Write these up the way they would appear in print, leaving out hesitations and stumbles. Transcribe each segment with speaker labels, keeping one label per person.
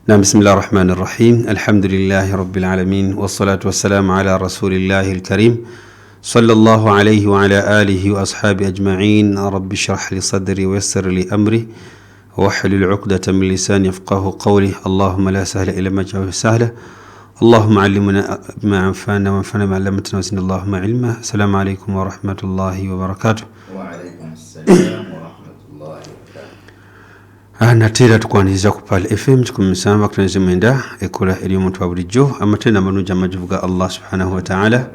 Speaker 1: Na bismillahi rahmani rahim, alhamdulillahi rabbil alamin, wassalatu wassalamu ala rasulillahi alkarim sallallahu alayhi wa ala alihi wa ashabi ajma'in. Rabbi shrah li sadri wa yassir li amri wahlul uqdatan min lisani yafqahu qawli. Allahumma la sahla illa ma ja'altahu sahla, allahumma allimna ma anfa'na wanfa'na ma 'allamtana wa zidna allahumma ilma. Assalamu alaykum wa rahmatullahi wa barakatuh.
Speaker 2: Wa alaykum assalam wa rahmatullahi wa barakatuh.
Speaker 1: Nate era tukwaniriza ku Pearl FM 107.9, ekola eri omuntu wa bulijjo. Amatenda amalungi amajuvu ga Allah subhanahu wa ta'ala.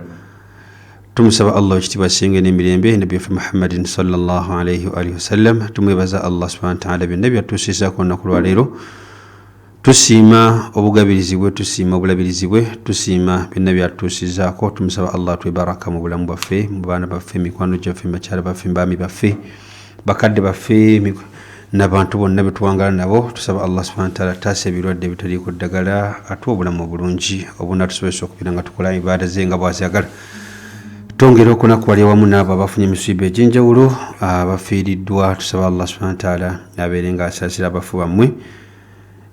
Speaker 1: Tumusaba Allah ekitiibwa singa n'emirembe nabbi waffe Muhammadin sallallahu alayhi wa alihi wasallam. Tumwebaza Allah subhanahu wa ta'ala byonna byatuusizaako olunaku lwaleero. Tusiima obugabirizi bwe, tusiima obulabirizi bwe, tusiima byonna byatuusizaako. Tumusaba Allah atuwe baraka mu bulamu bwaffe, mu baana baffe, mikwano gyaffe, bakyala baffe, baami baffe, bakadde baffe n'abantu bonna betuwangala nabo. Tusaba Allah subhanahu wa ta'ala ataasa ebirwadde ebitaliiko ddagala, atuwe obulamu obulungi obunatusobozesa okubeera nga tukola ibaada ze nga bw'azyagala. Twongera okunakuwalira wamu n'abo abafunye emisiiba egy'enjawulo, abafiiriddwa. Tusaba Allah subhanahu wa ta'ala abeere nga asaasira abafu bammwe.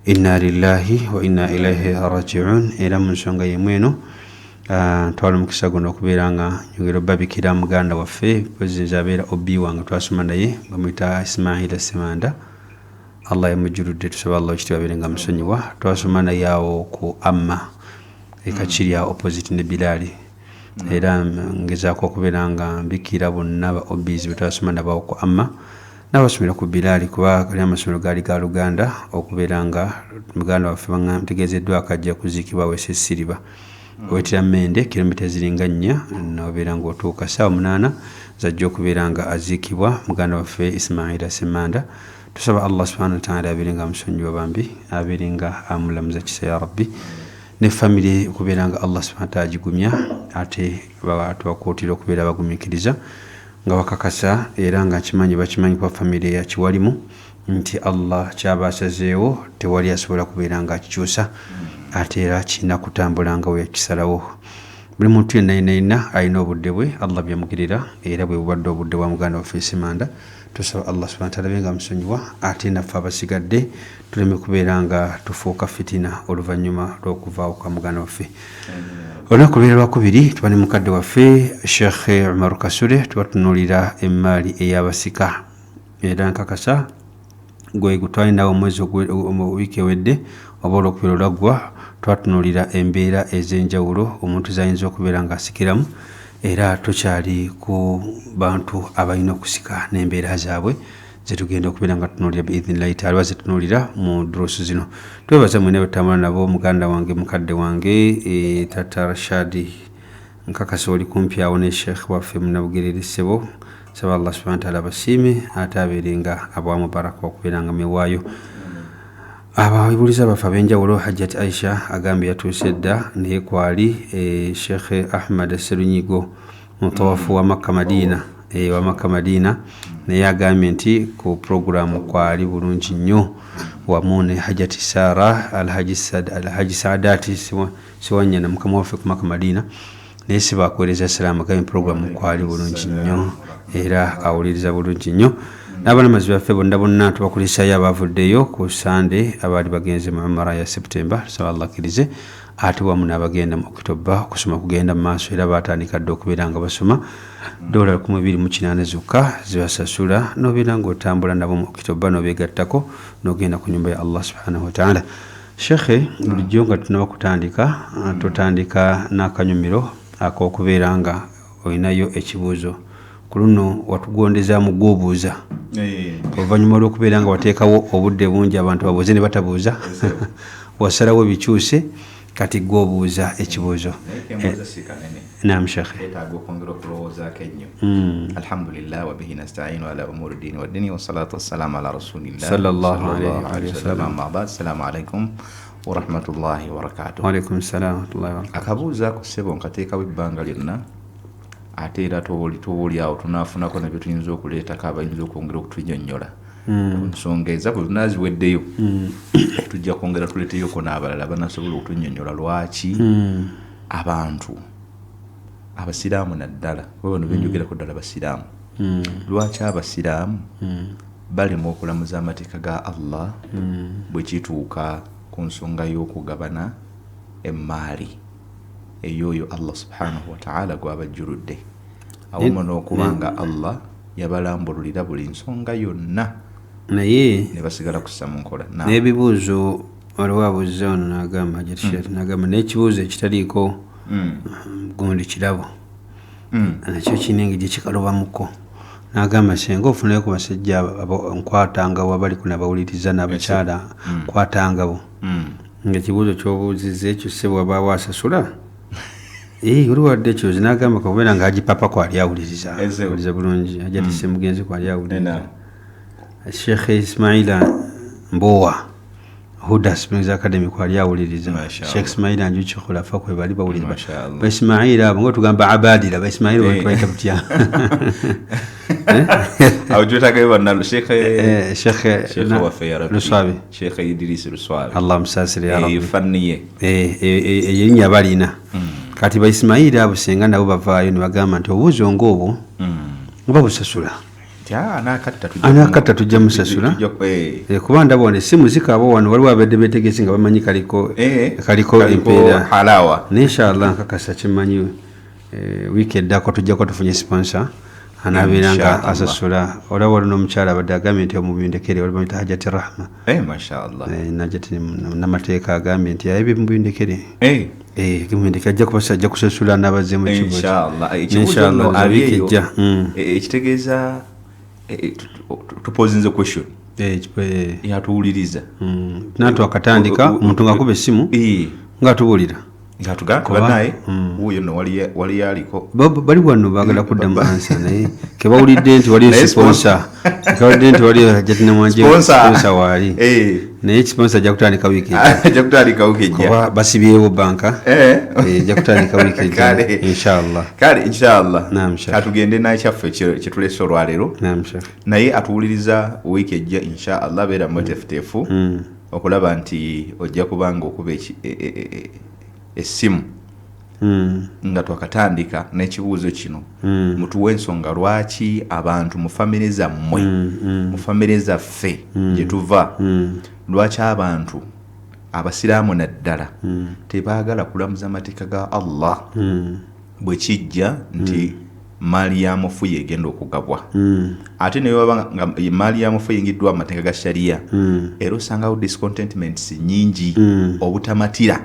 Speaker 1: Inna lillahi wa inna ilaihi rajiun. Era mu nsonga y'emu eno, ntwala omukisa guno okubeera nga nyongera obbabikira muganda waffe president abeera obi wange, twasoma naye, bamuyita Ismaila Semanda. Allah yamujjuludde, tusaba Allah ekitiibwa abeere nga musonyiwa. Twasoma naye awo ku Amma ekakiri awo opposite ne Bilali. Era ngezaako okubeera nga mbikira bonna ba obis be twasoma nabo awo ku Amma n'abasomera ku Bilali, kuba gali amasomero gaali ga Luganda. Okubeera nga muganda waffe ntegeezeddwako ajja kuziikibwa Wesesiriba owetera Mmende, kilomita ziringa 4, nobeera ng'otuuka 8:00 zajja okubeera nga aziikibwa muganda waffe Ismaila Semanda. Tusaba Allah subhanahu wa ta'ala abeere nga amusonyiwa bambi, abeere nga amulamuza kisa ya Rabbi, ne famire okubeera nga Allah subhanahu wa ta'ala agigumya, ate tubakuutira okubeera abagumiikiriza nga bakakasa, era nga nkimanyi bakimanyi kuba famire yakiwalimu nti Allah kyaba asazeewo tewali asobola kubeera nga akikyusa, ate era kirina kutambula nga bwe yakisalawo. Buli muntu yenna yenna yenna alina obudde bwe Allah byamugirira, era bwe bubadde obudde bwa muganda waffe Semanda. Tusaba Allah subhanahu wa ta'ala abe nga amusonyiwa, ate naffe abasigadde tuleme kubeera nga tufuuka fitina oluvannyuma lw'okuvaawo kwa muganda waffe. Olunaku lwera lwakubiri tuba ne mukadde waffe Sheikh Umar Kasule, tuba tunuulira emmaali ey'abasika. Era nkakasa gwe twalinawo omwezi wiiki ewedde oba olwokubiri olwaggwa, twatunuulira embeera ez'enjawulo omuntu z'ayinza okubeera ng'asikiramu, era tukyali ku bantu abalina okusika n'embeera zaabwe zetugenda okubeera nga tunuulira biidhinillahi taala, zetunuulira mu durusu zino. Twebaza mwena betutambula nabo, muganda wange, mukadde wange Tata Rashadi, nkakasa oli kumpi awo ne Sheikh waffe Munabugerere ssebo. Saba Allah subhanahu wa ta'ala abasiime, ate abeere nga abawa mubaraka okubeera nga mwewaayo. Ababuuliza baffe ab'enjawulo, Hajjat Aisha agambye yatuuse dda naye kwali Sheikh Ahmad Serunyigo, mutawafu wa Makka Madina, wa Makka Madina, naye agambye nti ku puroguramu kwali bulungi nnyo, wamu ne Hajjat Sara Alhaji Saadati Siwanyana, mukama waffe ku Makka Madina, naye si bakuweereza salaamu, agambye puroguramu kwali bulungi nnyo era awuliriza bulungi nnyo. N'abalamazi baffe bonna bonna tubakulisayo abavuddeyo ku Sande, abaali bagenze mu umara ya September, tusaba Allah akkirize, ate wamu n'abagenda mu Okitoba okusoma kugenda mu maaso, era batandika dda okubeera nga basoma. $1,208 zokka zibasasula n'obeera ng'otambula nabo mu Okitoba n'obeegattako n'ogenda ku nyumba ya Allah subhanahu wa ta'ala. Shekhe, bulijjo nga tunaba kutandika, tutandika n'akanyumiro ak'okubeera nga olinayo ekibuuzo. Ku luno watugondezaamu gw'obuuza oluvannyuma lw'okubeera nga wateekawo obudde bungi abantu babuuze ne batabuuza, wasalawo bikyuse, kati gw'obuuza ekibuuzo. Naam shekhe.
Speaker 2: Yeetaaga okwongera okulowoozaako ennyo. Alhamdulillah, wabihi nastainu ala umuri dini wa dini, wassalatu wassalamu ala rasulillah
Speaker 1: sallallahu alayhi wa sallam.
Speaker 2: Amma ba'd, assalamu alaikum warahmatullahi wabarakatuh.
Speaker 1: Waalaikum salam warahmatullahi wabarakatuh.
Speaker 2: Akabuuzo ako ssebo nkateekawo ebbanga lyonna, ate era toba awo tunaafunako nabyo tuyinza okuleetako abayinza okwongera okutunyonnyola ku nsonga eza bwe tunaaziweddeyo, tujja kwongera tuleeteyoko n'abalala banasobola okutunyonnyola lwaki abantu abasiraamu, naddala kuba bano benjogerako ddala basiraamu, lwaki abasiraamu balema okulamuza amateeka ga Allah bwe kituuka Ku nsonga y'okugabana emaali ey'oyo Allah subhanahu wataala gwabajjuludde, awamu n'okuba nga Allah yabalambululira buli nsonga yonna,
Speaker 1: naye
Speaker 2: ne basigala kussa mu nkola.
Speaker 1: N'ebibuuzo, waliwo abuuziza wano n'agamba Hajat, n'agamba n'ekibuuzo ekitaliiko gundi kirabo nakyo kirina engeri gyekikalubamuko. N'agamba, senga ofunayo ku basajja nkwatangawo abali kuno abawuliriza n'abakyala nkwatangawo, nga ekibuuzo kyobuuzizza ekyo se bwabaawo asasula. Oli wadde ekyozi n'agamba kakubeera nga Haji Papa kwali awuliriza, awuliriza bulungi. Hajati Semugenzi kwali awuliriza, Sheikh Ismaila Mbowa, Huda Springs Academy kwali awuliriza, Sheikh Ismaila Njuki Khulafa kwe bali bawuliriza. Baismaila abo nga tugamba abadira Baismaila, tubayita butya?
Speaker 2: Awo twetagayo banna Sheikh
Speaker 1: Sheikh
Speaker 2: waffe ya Rabbi.
Speaker 1: Luswabi.
Speaker 2: Sheikh Idris Luswabi.
Speaker 1: Allah musaasire ya Rabbi.
Speaker 2: Fanniye.
Speaker 1: Erinnya balina. Kati Baismaila abo senga nabo bavaayo ne bagamba nti obuuzo ng'obwo oba busasula, anakatta tujja musasula, kuba ndaba wano essimu zikaaba wano, waliwo abadde betegese nga bamanyi kaliko kaliko empeera.
Speaker 2: Halawa.
Speaker 1: Naye inshallah nkakasa kimanyi wiiki eddako tujjako tufunye sponsor anabeera nga
Speaker 2: Inshallah.
Speaker 1: asasula. Olaba waliwo n'omukyala abadde agambye nti omubindekere, wali bamuyita Hajati Rahma.
Speaker 2: Mashallah.
Speaker 1: Najati namateeka agambye nti aye mubindekere, mubindekere ajja kubasa, ajja kusasula n'abazze mu kibuzo.
Speaker 2: Inshallah. Ekibuuzo
Speaker 1: Inshallah,
Speaker 2: nno
Speaker 1: nze
Speaker 2: ali
Speaker 1: wiiki
Speaker 2: eyo,
Speaker 1: ejja.
Speaker 2: Ekitegeeza tupozinze question. Yatuwuliriza.
Speaker 1: Nanti wakatandika omuntu ng'akuba essimu ng'atubuulira.
Speaker 2: Ng'atugamba
Speaker 1: Kuba-
Speaker 2: banaye wuuyo nno waliyo aliko.
Speaker 1: Bali wano baagala kuddamu answer, naye kebawulidde nti waliyo
Speaker 2: Naye
Speaker 1: sponsor, kebawulidde nti waliyo Hajati Namwanje,
Speaker 2: Sponsor.
Speaker 1: sponsor waali. Naye sponsor ajja kutandika wiiki ejja.
Speaker 2: Ajja kutandika wiiki ejja.
Speaker 1: Kuba basibyewo banka. Ejja kutandika wiiki ejja.
Speaker 2: Kale.
Speaker 1: Inshallah.
Speaker 2: Kale inshallah.
Speaker 1: Naam, Sheikh.
Speaker 2: Katugende nakyaffe kyetulese olwaleero.
Speaker 1: Naam, Sheikh.
Speaker 2: Naye atuwuliriza wiiki ejja inshallah, beera mweteefuteefu okulaba nti ojja kubanga okuba essimu nga twakatandika n'ekibuuzo kino. Mutuwe ensonga lwaki abantu mu famire zammwe, mu famire zaffe gye tuva, lwaki abantu abasiraamu naddala tebaagala kulamuza amateeka ga Allah bwe kijja nti maali ya mufu yegenda okugabwa, ate ne bwebaba nga maali ya mufu eyingiddwa mu mateeka ga sharia, era osangawo discontentments nyingi, obutamatira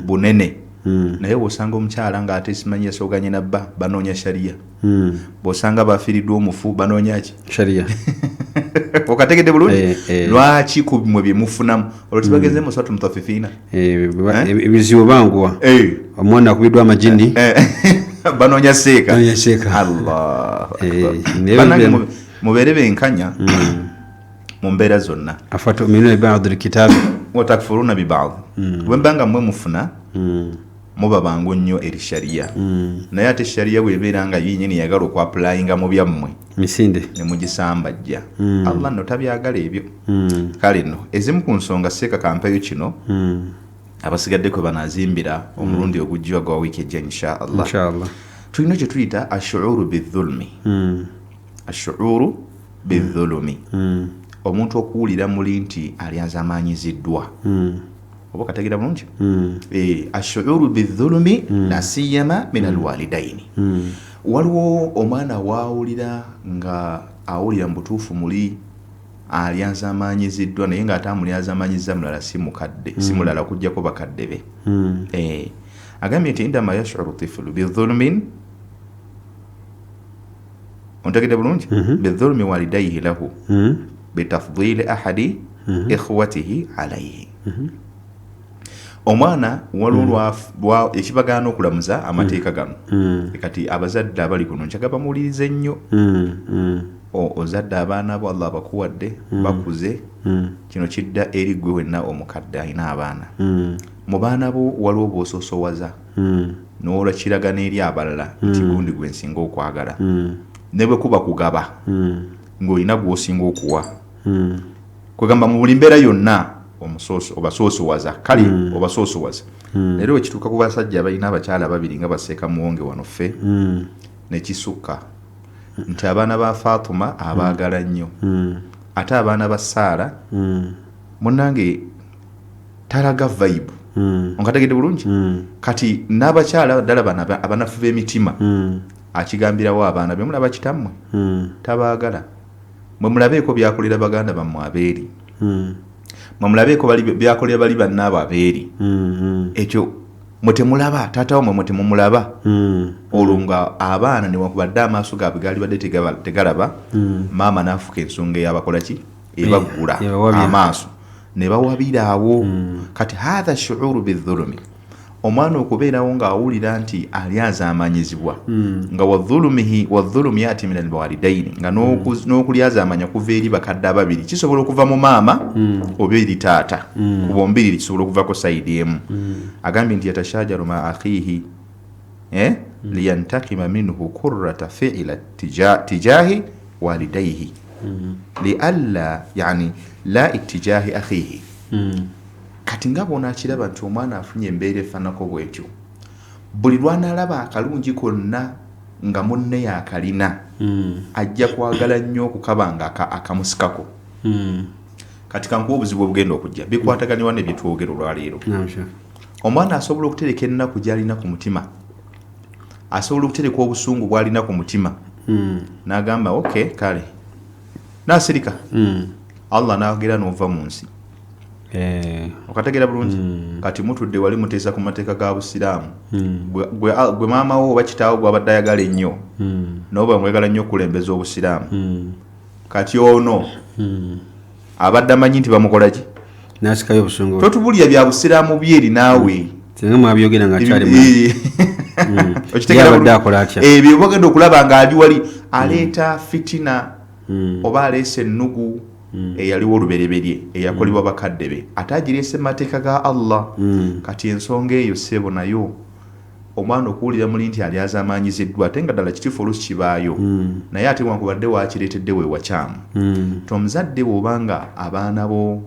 Speaker 2: bunene. Naye bw'osanga omukyala ng'ate simanyi yasooganye nabba, banoonya sharia. Bw'osanga bafiiriddwa omufu, banoonya ki?
Speaker 1: Sharia.
Speaker 2: Okategedde bulungi?
Speaker 1: Eh.
Speaker 2: Lwaki ku mmwe bye mufunamu olwo tibagenze mu Suratu Mutafifiina?
Speaker 1: Ebizibu banguwa, omwana akubiddwa amajini.
Speaker 2: Banoonya seeka.
Speaker 1: Banoonya seeka.
Speaker 2: Allahu
Speaker 1: Eh,
Speaker 2: Akbar.
Speaker 1: naye
Speaker 2: Bannange, mubeere benkanya mu mbeera zonna.
Speaker 1: Afatuminuna bibadi lkitabi
Speaker 2: watakfuruna bibadi. Bwe mba nga mmwe mufuna, muba bangu nnyo eri sharia, naye ate sharia bwebeera nga yenyini yagala okwapulayinga mu byammwe,
Speaker 1: misinde.
Speaker 2: Ne mugisambajja. Allah nno tabyagala ebyo. Kale nno ezimu ku nsonga, seeka kampeyo kino, abasigadde kwe banazimbira omulundi ogujja gwa wiiki ejja insha Allah.
Speaker 1: Inshallah.
Speaker 2: Tulina kye tuyita ashuuru bidhulumi. Ashuuru bidhulumi, omuntu okuwulira muli nti alyazamanyiziddwa. Oba okategeera bulungi? Ashuuru bidhulumi lasiyama min alwalidaini. Waliwo omwana waawulira nga awulira mu butuufu muli alyazamanyiziddwa, naye ng'ate amulyazamanyiza mulala, si mukadde, si mulala okugjako bakadde be. Agambye nti indama yashuru tifulu bidhulumin, ontegedde bulungi, bidhulumi walidaihi lahu bitafdili ahadi ikhwatihi alaihi. Omwana waliwo ekibagaana okulamuza amateeka gano. Kati abazadde abali kuno njaga bamuwulirize nnyo. Ozadde abaana bo, Allah abakuwadde, bakuze. Kino kidda eri gwe wenna omukadde alina abaana. Mu baana bo waliwo bw'osoosowaza n'olwakiraga n'eri abalala nti gundi gwe nsinga okwagala, ne bwe kuba kugaba ng'olina gw'osinga okuwa. Kwegamba mu buli mbeera yonna obasoosowaza, kale obasoosowaza. Leero wekituuka ku basajja abalina abakyala babiri nga baseeka muwonge wano ffe, nekisukka nti abaana ba Fatuma abaagala nnyo, ate abaana ba Saara munnange. Talaga vibe. Onkategedde bulungi? Kati n'abakyala ddala bano abanafu b'emitima, akigambirawo abaana be, mulaba kitammwe tabaagala, mwe mulabeeko byakolera baganda bammwe abeeri, mwe mulabeeko byakolera bali bannaabo abeeri. Ekyo mwe temulaba, taata wammwe mwe temumulaba. Olwo nga abaana newankubadde amaaso gaabwe gaali badde tegalaba, maama n'afuuka ensonga eyabakola ki, ebaggula amaaso ne bawabira awo. Kati hatha shuuru bidhulumi, omwana okubeerawo ng'awulira nti ali azaamanyizibwa, nga wadhulumihi wadhulumi yati min alwalidaini, nga n'okulyazaamanya kuva eri bakadde ababiri. Kisobola okuva mu maama oba eri taata, ku bombiriri kisobola okuvako side emu. Agambye nti yatashajaru ma akhihi, liyantakima minhu kurrata fiila tijahi walidaihi, lialla yani la itijahi akhihi. Kati nga bw'onaakiraba nti omwana afunye embeera efaanako bwetyo, buli lw'anaalaba akalungi konna nga munne yakalina, ajja kwagala nnyo okukaba nga akamusikako. Kati kankuwa obuzibu obugenda okujja bikwataganibwa ne byetwogera olwaleero. Omwana asobola okutereka ennaku gy'alina ku mutima, asobola okutereka obusungu bw'alina ku mutima, n'agamba ok kale, n'asirika. Allah n'agera n'ova mu nsi. Okategeera bulungi? Kati mutudde wali muteesa ku mateeka ga busiraamu, gwe maama wo oba kitaawo gwabadde ayagala ennyo, noba mwegala nnyo okulembeza obusiraamu. Kati ono abadde amanyi nti bamukola ki,
Speaker 1: nasikayo obusungu,
Speaker 2: totubulira bya busiraamu byeri naawe.
Speaker 1: Singa mwabyogera nga akyali
Speaker 2: Okitegeera
Speaker 1: akola atya?
Speaker 2: Ebyo bagenda okulaba nga ali wali aleeta fitina, oba aleese ennugu eyaliwo olubereberye eyakolebwa bakadde be, ate agireese mu mateeka ga Allah. Kati ensonga eyo seebo nayo omwana okuwulira muli nti ali azamanyiziddwa, ate nga ddala kitifu oluusi kibaayo, naye ate wankubadde wakireetedde we wakyamu. Ti omuzadde bw'obanga abaana bo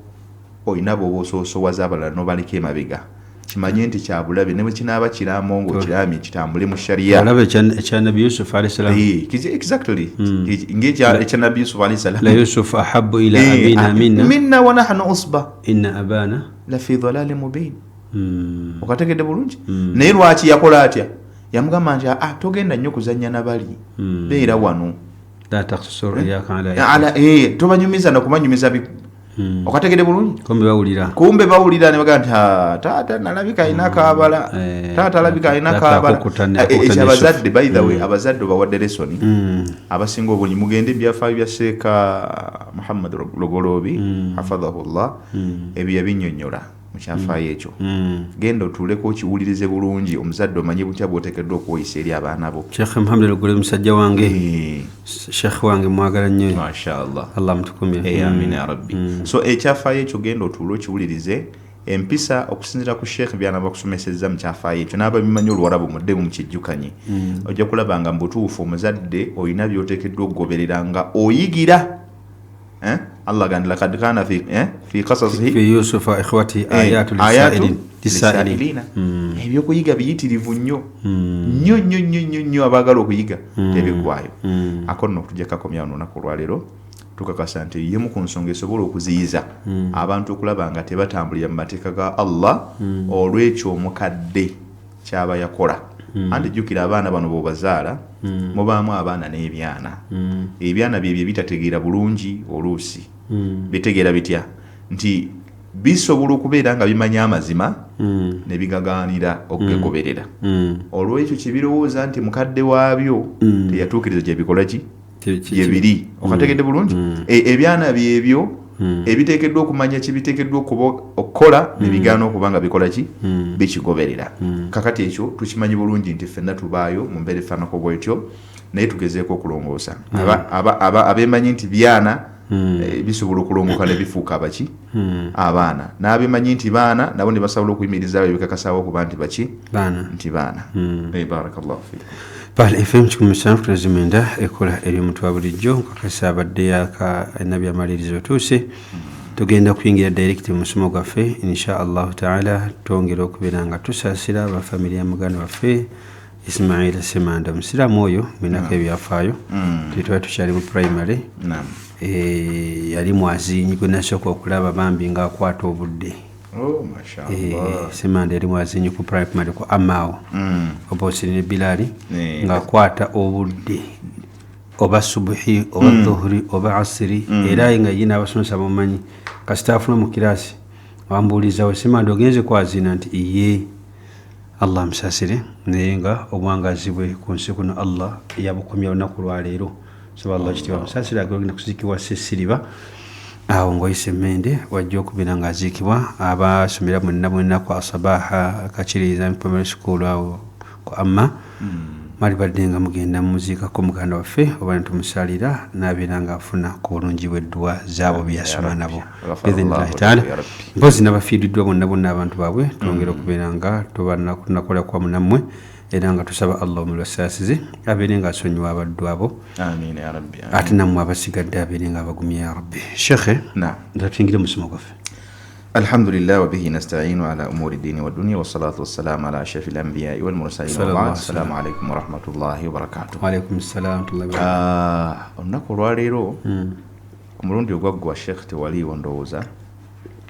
Speaker 2: olina bw'oba osoosowaza abalala n'obaleka emabega, kimanye nti kyabulabe, ne bwe kinaaba kiraamo ng'okiramye kitambule mu sharia.
Speaker 1: Olaba ekya Nabi Yusuf alayhi salam.
Speaker 2: Exactly, ng'ekya Nabi Yusuf alayhi salam.
Speaker 1: La Yusuf ahabbu ila abina minna
Speaker 2: minna wa nahnu usba
Speaker 1: inna abana
Speaker 2: lafi dhalalin mubin. Okategedde bulungi? Naye lwaki yakola atya? Yamugamba nti ah, togenda nnyo kuzannya na bali, beera wano.
Speaker 1: La taqsus ru'yaka ala
Speaker 2: tobanyumiza nakubanyumiza. Okategedde bulungi?
Speaker 1: Kumbe bawulira.
Speaker 2: Kumbe bawulira ne bagamba nti taata nalabika alina kaabala, taata alabika alina kaabala. Ekyo abazadde, by the way, abazadde obawadde lesson. Abasinga obungi mugende ebyafaayo bya Seeka Muhammad Lugoloobi hafadhahullah, ebyo yabinnyonnyola mu kyafaayo ekyo. Genda otuuleko okiwulirize bulungi, omuzadde omanye butya bw'oteekeddwa okweyisa eri abaana bo.
Speaker 1: Sheikh Muhammad Lugoloobi musajja wange, sheikh wange, mwagala nnyo.
Speaker 2: Mashallah.
Speaker 1: Allah mutukumire.
Speaker 2: Amin ya rabbi. So ekyafaayo ekyo genda otuule okiwulirize, empisa okusinziira ku sheekh byanaba kusomesezza mu kyafaayo ekyo, n'ababimanyi Oluwarabu muddemu mukijjukanye. Ojja kulaba nga mu butuufu omuzadde olina by'oteekeddwa okugoberera nga oyigira. Allah gandi lakad kana fi qasasihi
Speaker 1: fi Yusufa ikhwati ayatu lisailin.
Speaker 2: Ebyokuyiga biyitirivu nnyo nnyo nnyo nnyo nnyo nnyo, abaagala okuyiga tebiggwayo. Ako nno tujja kakomya wano olunaku olwaleero. Tukakasa nti yemu ku nsonga esobola okuziyiza abantu okulaba nga tebatambulira mu mateeka ga Allah, olwekyo omukadde kyaba yakola. Anti jjukira, abaana bano bw'obazaala mubaamu abaana n'ebyana. Ebyana byebyo bitategeera bulungi, oluusi bitegeera bitya nti bisobola okubeera nga bimanya amazima ne bigagaanira okugegoberera olwekyo kyebirowooza nti mukadde waabyo teyatuukiriza gyebikola ki, gyebiri. Okategedde bulungi? Ebyana byebyo ebiteekeddwa okumanya kibiteekeddwa okukola ne bigaana okuba nga bikola ki, bikigoberera. Kakati ekyo tukimanyi bulungi nti ffenna tubaayo mu mbeera efaanako bwetyo, naye tugezeeko okulongoosa. Abeemanyi nti byana bisobola okulongoka ne bifuuka abaki, abaana, n'abemanyi nti baana nabo ne basobola okuyimirizaawo ebikakasaawo okuba nti baki, nti baana. Barakallahu fikum.
Speaker 1: Pearl FM 709, ekola eri omuntu wa bulijjo. Nkakasa abadde yaka alina byamaliriza otuuse. Tugenda kuyingira direct mu musomo gwaffe insha Allahu taala. Twongera okubeera nga tusaasira abafamily ya muganda waffe Ismail Semanda, musiraamu oyo mwinako ebyafaayo. Tetwali tukyali mu primary. Yali mwazinyi gwe nasooka okulaba bambi ng'akwata obudde.
Speaker 2: Oh, mashallah.
Speaker 1: Semanda yali mwazinyi ku primary ku amaawo oba osiri ne Bilaali,
Speaker 2: Eh.
Speaker 1: ng'akwata obudde oba subuhi oba dhuhuri oba asiri, era nga ye n'abasomesa bamumanyi. Kasita afuna mu kirasi wambuulizawo, "Semanda, ogenze kwazina?" Nti iye. Allah amusasire, naye nga obwangazi bwe ku nsi kuno Allah yabukomya olunaku lwaleero. Saba Allah kitiibwa amusasire, agenda kuziikibwa Sesiriba awo ngaoyisa Emende, wajja okubeera ng'aziikibwa. Abasomera mwenna mwenna ku Asabaha Kakiri Primary School awo ku amma, mwali badde nga mugenda mumuziikako muganda waffe oba netumusalira nabeera ng'afuna ku bulungi bw'edduwa zaabo byeyasoma nabo biidhnillahi taala.
Speaker 2: Ya Rabbi.
Speaker 1: Mpozi n'abafiiriddwa bonna bonna abantu baabwe, twongere okubeera nga tunakola kwamu nammwe, era nga tusaba Allah omulwasaasizi abeere nga asonyiwa abaddu abo.
Speaker 2: Amin ya Rabbi. Amin.
Speaker 1: Ate nammwe abasigadde abeere nga abagumya ya Rabbi. Shekhe,
Speaker 2: Naam.
Speaker 1: tuyingire musomo gwaffe.
Speaker 2: الحمد لله وبه نستعين على أمور الدين والدنيا، والصلاة والسلام على أشرف الأنبياء والمرسلين.
Speaker 1: صلى الله
Speaker 2: وبعد،
Speaker 1: عليه
Speaker 2: السلام عليكم ورحمة الله وبركاته.
Speaker 1: Waalaikum salam warahmatullahi wabarakatuh.
Speaker 2: Olunaku olwaleero, ku mulundi ogwaggwa Sheekh tewaliiwo ndowooza,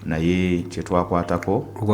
Speaker 2: naye kyetwakwatako
Speaker 1: Ogwa